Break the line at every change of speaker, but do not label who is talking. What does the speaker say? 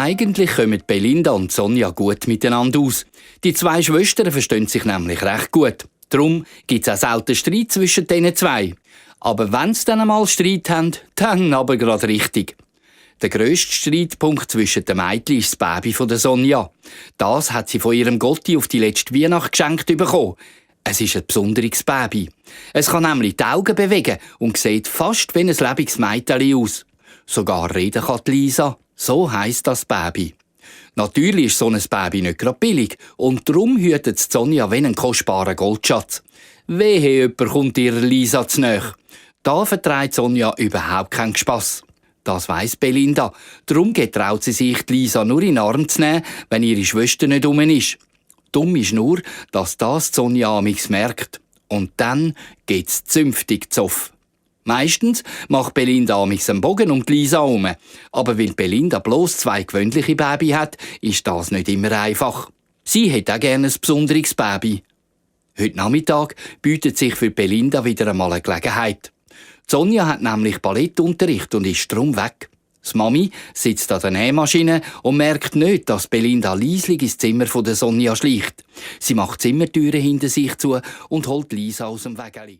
Eigentlich kommen Belinda und Sonja gut miteinander aus. Die zwei Schwestern verstehen sich nämlich recht gut. Darum gibt es auch selten Streit zwischen diesen zwei. Aber wenn sie dann einmal Streit haben, dann aber gerade richtig. Der grösste Streitpunkt zwischen den Mädchen ist das Baby von der Sonja. Das hat sie von ihrem Gotti auf die letzte Weihnacht geschenkt bekommen. Es ist ein besonderes Baby. Es kann nämlich die Augen bewegen und sieht fast wie ein lebendiges Mädchen aus. Sogar reden kann die Lisa. So heisst das Baby. Natürlich ist so ein Baby nicht gerade billig und darum hütet Sonja wie einen kostbaren Goldschatz. Wehe, jemand kommt ihrer Lisa zu nahe. Da vertreibt Sonja überhaupt keinen Spass. Das weiss Belinda. Darum getraut sie sich, die Lisa nur in den Arm zu nehmen, wenn ihre Schwester nicht rum ist. Dumm ist nur, dass das Sonja amigs merkt. Und dann geht's zünftig zoff. Meistens macht Belinda amigs einen Bogen um die Lisa herum. Aber weil Belinda bloß 2 gewöhnliche Babys hat, ist das nicht immer einfach. Sie hätte auch gerne ein besonderes Baby. Heute Nachmittag bietet sich für Belinda wieder einmal eine Gelegenheit. Sonja hat nämlich Ballettunterricht und ist drum weg. Die Mami sitzt an der Nähmaschine und merkt nicht, dass Belinda leislich ins Zimmer von der Sonja schleicht. Sie macht die Zimmertüren hinter sich zu und holt Lisa aus dem Wägeli.